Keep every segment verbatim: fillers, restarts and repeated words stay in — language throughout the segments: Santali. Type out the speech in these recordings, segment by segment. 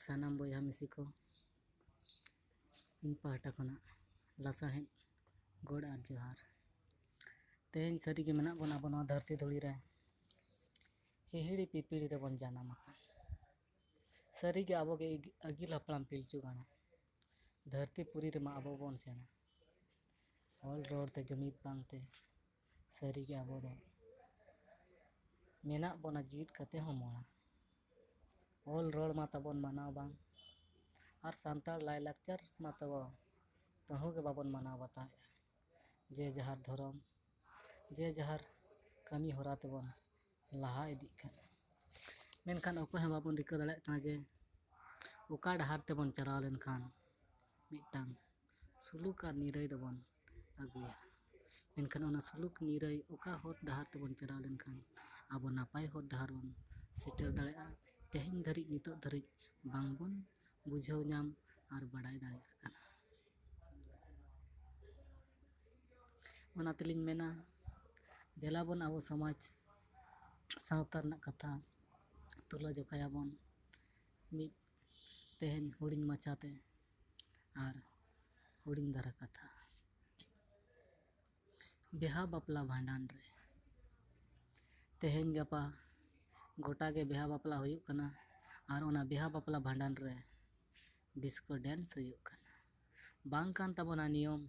ᱥᱟᱱᱟᱢ ᱵᱚᱭᱦᱟ ᱢᱤᱥᱤ ᱠᱚ, ᱤᱧ ᱯᱟᱦᱴᱟ ᱠᱷᱚᱱᱟᱜ ᱞᱟᱥᱟᱲᱦᱮᱫ ᱜᱚᱰ ᱟᱨ ᱡᱚᱦᱟᱨ᱾ ᱛᱮᱦᱮᱧ ᱥᱟᱹᱨᱤᱜᱮ ᱢᱮᱱᱟᱜ ᱵᱚᱱᱟ ᱟᱵᱚ ᱱᱚᱣᱟ ᱫᱷᱟᱹᱨᱛᱤ ᱫᱷᱩᱲᱤ ᱨᱮ, ᱦᱤᱦᱤᱲᱤ ᱯᱤᱯᱤᱲᱤ ᱨᱮᱵᱚᱱ ᱡᱟᱱᱟᱢ ᱟᱠᱟᱱ᱾ ᱥᱟᱹᱨᱤᱜᱮ ᱟᱵᱚᱜᱮ ᱟᱹᱜᱤᱞ ᱦᱟᱯᱲᱟᱢ ᱯᱤᱞᱪᱩ ᱜᱟᱲᱟ, ᱫᱷᱟᱹᱨᱛᱤ ᱯᱩᱨᱤ ᱨᱮᱢᱟ ᱟᱵᱚ ᱵᱚᱱ ᱥᱮᱬᱟ᱾ ᱚᱞ ᱨᱚᱲ ᱛᱮ ᱡᱩᱢᱤᱫ ᱵᱟᱝᱛᱮ ᱥᱟᱹᱨᱤᱜᱮ ᱟᱵᱚ ᱫᱚ ᱢᱮᱱᱟᱜ ᱵᱚᱱᱟ ᱡᱤᱣᱤᱫ ᱠᱟᱛᱮ ᱦᱚᱸ ᱢᱚᱲᱟ᱾ ᱚᱞ ᱨᱚᱲ ᱢᱟ ᱛᱟᱵᱚᱱ ᱢᱟᱱᱟᱣ ᱵᱟᱝ, ᱟᱨ ᱥᱟᱱᱛᱟᱲ ᱞᱟᱭᱼᱞᱟᱠᱪᱟᱨ ᱢᱟ ᱛᱟᱵᱚ ᱛᱟᱹᱦᱩ ᱜᱮ ᱵᱟᱵᱚᱱ ᱢᱟᱱᱟᱣ ᱵᱟᱛᱟᱣᱮᱫᱼᱟ᱾ ᱡᱮ ᱡᱟᱦᱟᱨ ᱫᱷᱚᱨᱚᱢ, ᱡᱮ ᱡᱟᱦᱟᱨ ᱠᱟᱹᱢᱤ ᱦᱚᱨᱟ ᱛᱮᱵᱚᱱ ᱞᱟᱦᱟ ᱤᱫᱤᱜ ᱠᱟᱱᱟ᱾ ᱢᱮᱱᱠᱷᱟᱱ ᱚᱠᱚᱭ ᱦᱚᱸ ᱵᱟᱵᱚᱱ ᱨᱤᱠᱟᱹ ᱫᱟᱲᱮᱭᱟᱜ ᱠᱟᱱᱟ ᱡᱮ ᱚᱠᱟ ᱰᱟᱦᱟᱨ ᱛᱮᱵᱚᱱ ᱪᱟᱞᱟᱣ ᱞᱮᱱᱠᱷᱟᱱ ᱢᱤᱫᱴᱟᱝ ᱥᱩᱞᱩᱠ ᱟᱨ ᱱᱤᱨᱟᱹᱭ ᱫᱚᱵᱚᱱ ᱟᱹᱜᱩᱭᱟ᱾ ᱢᱮᱱᱠᱷᱟᱱ ᱚᱱᱟ ᱥᱩᱞᱩᱠ ᱱᱤᱨᱟᱹᱭ ᱚᱠᱟ ᱦᱚᱨ ᱰᱟᱦᱟᱨ ᱛᱮᱵᱚᱱ ᱪᱟᱞᱟᱣ ᱞᱮᱱᱠᱷᱟᱱ ᱟᱵᱚ ᱱᱟᱯᱟᱭ ᱦᱚᱨ ᱰᱟᱦᱟᱨ ᱵᱚᱱ ᱥᱮᱴᱮᱨ ᱫᱟᱲᱮᱭᱟᱜᱼᱟ, ᱛᱮᱦᱮᱧ ᱫᱷᱟᱹᱨᱤᱡ, ᱱᱤᱛᱚᱜ ᱫᱷᱟᱹᱨᱤᱡ ᱵᱟᱝᱵᱚᱱ ᱵᱩᱡᱷᱟᱹᱣ ᱧᱟᱢ ᱟᱨ ᱵᱟᱰᱟᱭ ᱫᱟᱲᱮᱭᱟᱜ ᱠᱟᱱᱟ᱾ ᱚᱱᱟ ᱛᱮᱞᱤᱧ ᱢᱮᱱᱟ, ᱫᱮᱞᱟ ᱵᱚᱱ ᱟᱵᱚ ᱥᱚᱢᱟᱡᱽ ᱥᱟᱶᱛᱟ ᱨᱮᱱᱟᱜ ᱠᱟᱛᱷᱟ ᱛᱩᱞᱟᱹ ᱡᱚᱠᱷᱟᱭᱟᱵᱚᱱ ᱢᱤᱫ ᱛᱮᱦᱮᱧ ᱦᱩᱰᱤᱧ ᱢᱟᱪᱷᱟᱛᱮ ᱟᱨ ᱦᱩᱰᱤᱧ ᱫᱷᱟᱨᱟ ᱠᱟᱛᱷᱟ᱾ ᱵᱤᱦᱟ ᱵᱟᱯᱞᱟ ᱵᱷᱟᱸᱰᱟᱱ ᱨᱮ ᱛᱮᱦᱮᱧ ᱜᱟᱯᱟ ᱜᱚᱴᱟ ᱜᱮ ᱵᱤᱦᱟ ᱵᱟᱯᱞᱟ ᱦᱩᱭᱩᱜ ᱠᱟᱱᱟ, ᱟᱨ ᱚᱱᱟ ᱵᱤᱦᱟ ᱵᱟᱯᱞᱟ ᱵᱷᱟᱸᱰᱟᱱ ᱨᱮ ᱰᱤᱥᱠᱳ ᱰᱮᱱᱥ ᱦᱩᱭᱩᱜ ᱠᱟᱱᱟ᱾ ᱵᱟᱝ ᱠᱟᱱ ᱛᱟᱵᱚᱱᱟ ᱱᱤᱭᱚᱢ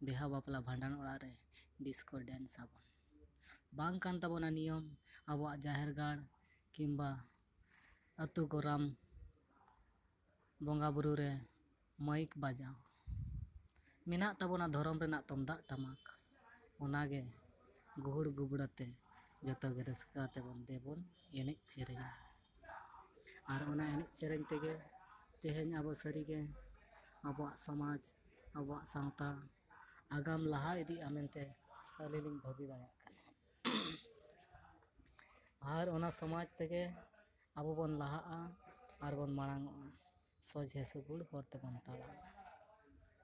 ᱵᱤᱦᱟ ᱵᱟᱯᱞᱟ ᱵᱷᱟᱸᱰᱟᱱ ᱚᱲᱟᱜ ᱨᱮ ᱰᱤᱥᱠᱳ ᱰᱮᱱᱥ ᱟᱵᱚᱱ᱾ ᱵᱟᱝ ᱠᱟᱱ ᱛᱟᱵᱚᱱᱟ ᱱᱤᱭᱚᱢ ᱟᱵᱚᱣᱟᱜ ᱡᱟᱦᱮᱨ ᱜᱟᱲ ᱠᱤᱝᱵᱟ ᱟᱹᱛᱩ ᱜᱚᱨᱟᱢ ᱵᱚᱸᱜᱟ ᱵᱩᱨᱩ ᱨᱮ ᱢᱟᱹᱭᱤᱠ ᱵᱟᱡᱟᱣ᱾ ᱢᱮᱱᱟᱜ ᱛᱟᱵᱚᱱᱟ ᱫᱷᱚᱨᱚᱢ ᱨᱮᱱᱟᱜ ᱛᱩᱢᱫᱟᱜ ᱴᱟᱢᱟᱠ, ᱚᱱᱟᱜᱮ ᱜᱩᱦᱩᱲ ᱜᱩᱵᱲᱟᱹ ᱛᱮ ᱡᱚᱛᱚ ᱜᱮ ᱨᱟᱹᱥᱠᱟᱹ ᱟᱛᱮ ᱵᱚᱱ ᱫᱮᱵᱚᱱ ᱮᱱᱮᱡ ᱥᱮᱨᱮᱧᱟ᱾ ᱟᱨ ᱚᱱᱟ ᱮᱱᱮᱡ ᱥᱮᱨᱮᱧ ᱛᱮᱜᱮ ᱛᱮᱦᱮᱧ ᱟᱵᱚ ᱥᱟᱹᱨᱤᱜᱮ ᱟᱵᱚᱣᱟᱜ ᱥᱚᱢᱟᱡᱽ, ᱟᱵᱚᱣᱟᱜ ᱥᱟᱶᱛᱟ ᱟᱜᱟᱢ ᱞᱟᱦᱟ ᱤᱫᱤᱜᱼᱟ ᱢᱮᱱᱛᱮ ᱟᱹᱞᱤᱧ ᱞᱤᱧ ᱵᱷᱟᱹᱵᱤ ᱫᱟᱲᱮᱭᱟᱜ ᱠᱟᱱᱟ᱾ ᱟᱨ ᱚᱱᱟ ᱥᱚᱢᱟᱡᱽ ᱛᱮᱜᱮ ᱟᱵᱚ ᱵᱚᱱ ᱞᱟᱦᱟᱜᱼᱟ ᱟᱨ ᱵᱚᱱ ᱢᱟᱲᱟᱝ ᱚᱜᱼᱟ᱾ ᱥᱚᱡᱷᱮ ᱥᱩᱜᱩᱲ ᱦᱚᱨ ᱛᱮᱵᱚᱱ ᱛᱟᱲᱟᱢᱟ᱾